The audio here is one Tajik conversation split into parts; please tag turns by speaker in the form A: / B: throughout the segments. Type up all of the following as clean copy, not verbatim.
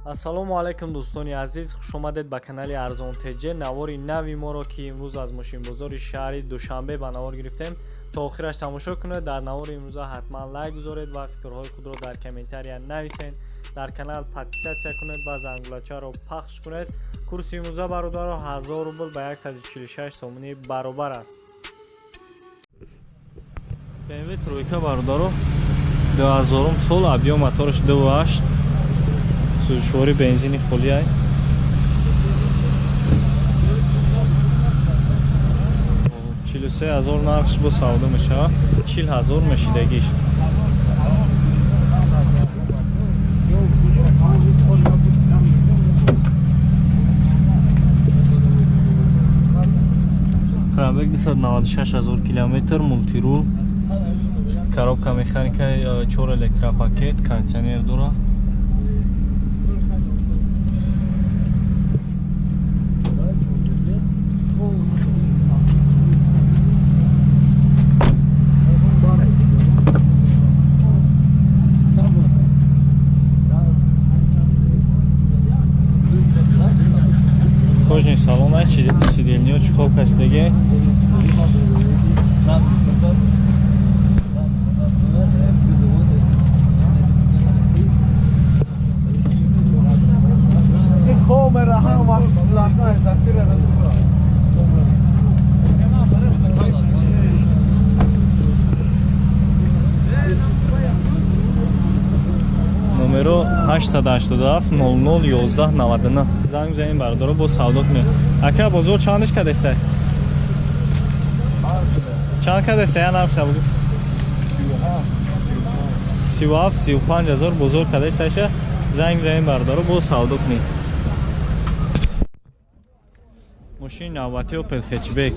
A: Ассалому алайкум, дӯстони азиз, хушомадед ба канали Арзон ТЖ. Навори нави моро, ки имрӯз аз мошинбозори шаҳри Душанбе ба навор гирифтем, то охираш тамошо кунед. Дар навори имрӯза ҳатман лайк гузоред ва фикрҳои худро дар комментария нависед. Дар канал подписаться кунед ва зангулачаро пахш кунед. Курси имрӯза, бародаро, 1000 рубл ба 146 сомонӣ баробар аст. BMW тройка, бародаро, 2000 сол, объём мотораш 2.8, сӯзишворӣ бензини холиай. 43 000 нархш, бо савдо мешавад, 40 000 мешидагиш. Пробег 296 000 километр, мультирул, коробка механика, чор электропакет, кондиционер дора. Кожаный салон, сиденье, чехол кашидаги.
B: Камера ҳамаш сплошная зафира разура.
A: Номеро 887 00 11 99, занг бизанем, бародаро, бо савдо кунем. Ака, бозор чандиш кадеса? Чанд кадеса? Я нархша бугу. 37 35 ҳазор бозор кадесаша. Занг бизанем, бародаро, бо савдо кунем. Мошини навбати Opel Hatchback,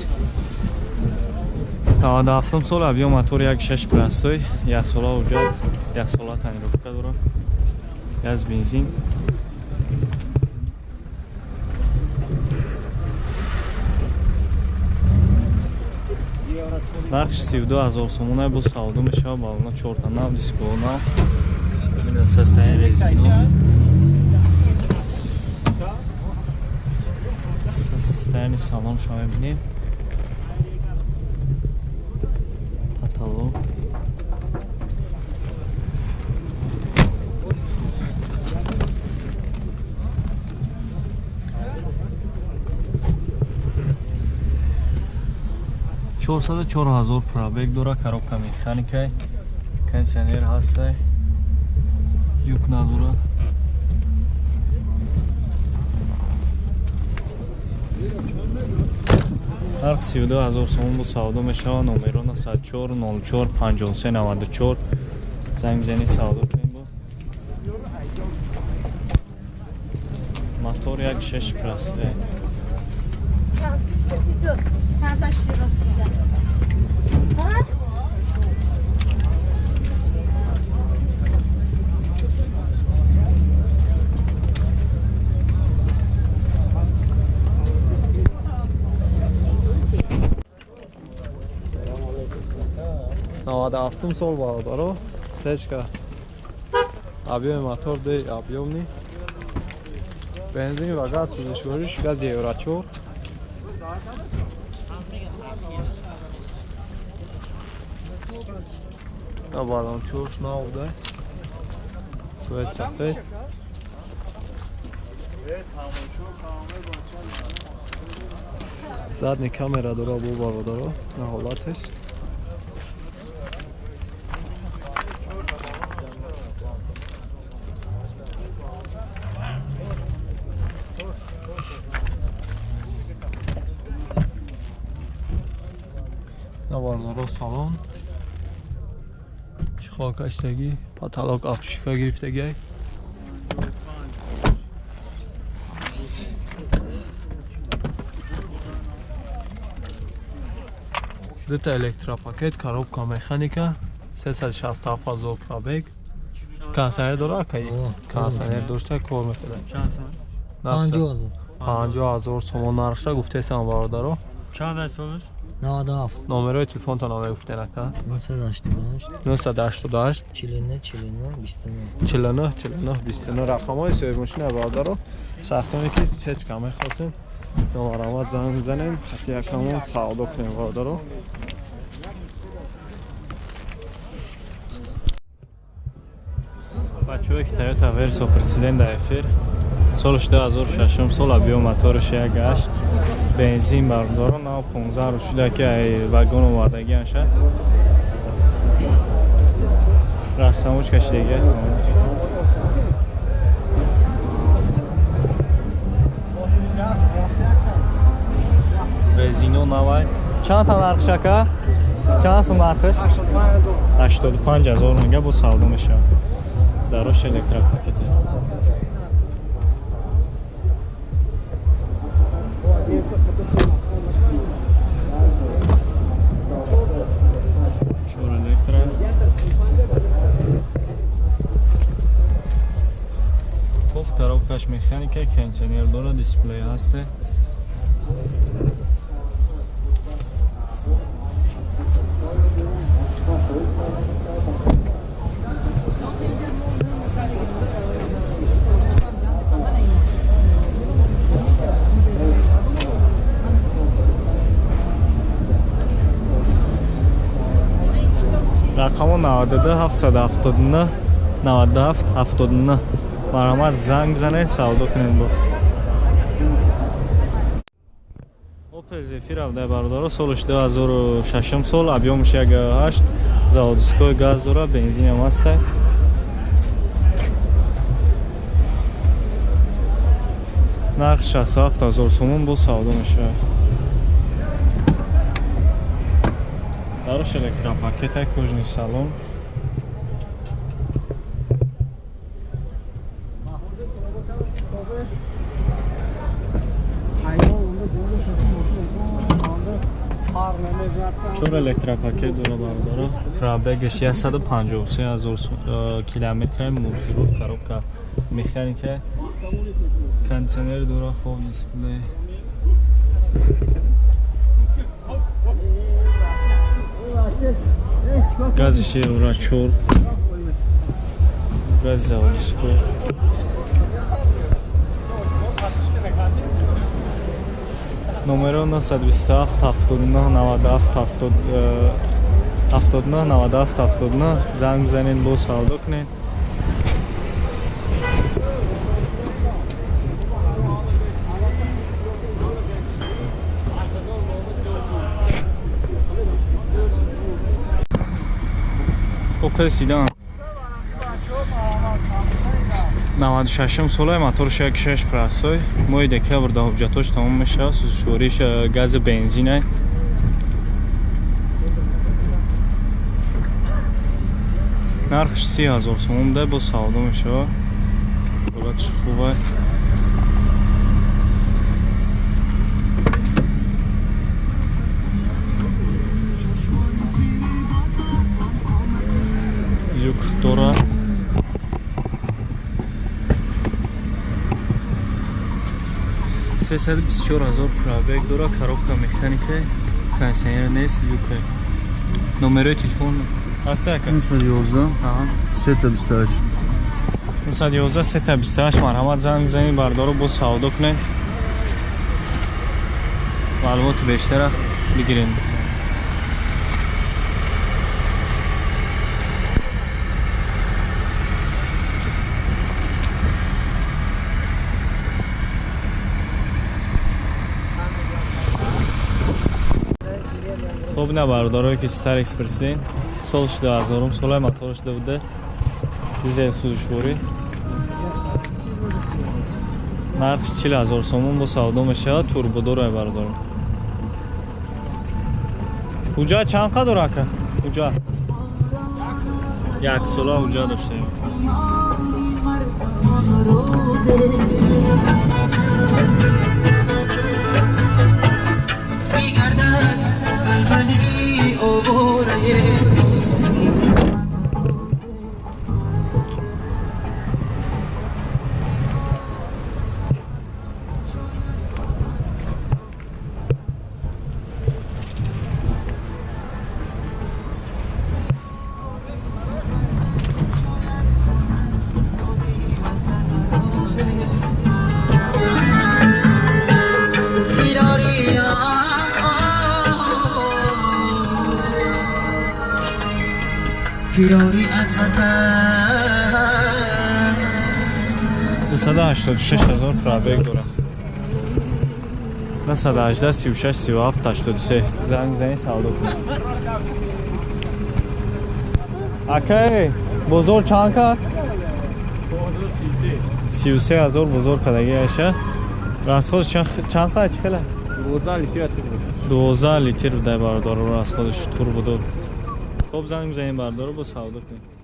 A: 97 сол, объём мотор 1.6 простой, яксола ҳуҷҷат, яксола тонировка дорад, газ, бензин. Нархш 32 000 сомона, бо савдо мешавад. Балона чорта нав, диско нав, состояние резино, состояние салон шумо мебинем, потолок. 404 000 пробег дора, коробка механикай, кондиционер ҳастай, люк надора. Нарх 32 000 сомон, бо савдо мешавад. Номеро 94 04 53 94, занг бизанед, савдо кунем. Бо мотор 1.6 простой.
B: 97 сол, бародаро, сечка, объёми мотор д объёмный, бензин ва газ, сӯзишвориш газ евро 4. Балончош нав буда, свет сафед. Задний камера дора бо, бародаро, на ҳолатеш. Бародаро, салон чехол каштагӣ, потолок обшивка гирифтагӣ. Дута электропакет, коробка механика, 367 ҳазор пробег, кондиционер дора, акаи, кондиционер дошта, кор мекунад. 50 000 сомон нархша гуфтесам, бародаро.
A: Чанд солаш?
C: 97.
B: Номерои телефонтон мегуфтен ака?
C: 988
B: 988
C: 49 49 29
B: 49 49 29 рақамҳои соҳиби мошина бародаро. Шахсоне ки сечка мехостем номарамад занг бизанем, хати якамон савдо кунем бародаро.
A: Бачаҳое ки Toyota Verso President дар эфир соли 2006 сол объём мотораш 1.8 бензин бародаро нав 15 рӯз шуда ки ай вагон овардагиан шад. Растамуш кашидагиа. Резино навай. Чанд та нархш ака? Чанд сум нархш? 85 ҳазор мега бо савдо мешавад. Дарош электропакете. Чор электро. Хоб коробкаш механика, кондиционер дора, дисплей ҳасте. Рақамо 92 779 97 79. Марҳамат занг бизанед, савдо кунед бо. Opel Zafira дар бародаро соли 2006 сол, объёмш 1.8, заводской газ дора, бензинам ҳаста. Нарх 67 ҳазор сомон бо савдо мешавад. Дарош электропакета, кожный салон. Чор электропакет дора бародаро. Пробегаш 153 ҳазор километр, мултирул, коробка механика, кондиционер дора, хоб дисплей. Гази шеура 4, гази заводской. Номеро 927 79 97 79 97 79. Занг бизанед, бо савдо кунед. Opel Sedan 96 солаи, моторш 1.6 простой. Моҳи декабр да ҳуҷҷатош тамом мешавад. Сӯзишвориш гази бензинай. Нархш 30 ҳазор сомон да бо савдо мешавад. Ҳолатш хубай. Люк дора. Сесаду бисту чор ҳазор пробег дора, коробка механика, кондиционер нест, люка. Номерои телефон ҳаста ака?
D: 911 328.
A: 911 328. Марҳамат занг бизанед бардоро, бо савдо кунед. Маълумоти бештара бигиред. Хоб на бародарое ки Starex President соли 2000 солаи, мотораш 2 дизел сӯзишворӣ. Нархш 40 ҳазор сомон бо савдо мешавад. Турбодорае бародаро. Ҳуҷҷат чанд қадор ака? Ҳуҷҷат як сола ҳуҷҷат доштаем.
E: فراری از وطن.
A: 286 ҳазор пробег дорад. 918 36 37 83 занг бизанед, савдо кунед. Акай, бозор чанд кард? 33 ҳазор бозор кардаги аша. Расход чанд қад, чӣ хела? 12 литр будай, бародаро, расходаш тур будод. Хоб, занг бизанед, бародаро, бо савдо кунед.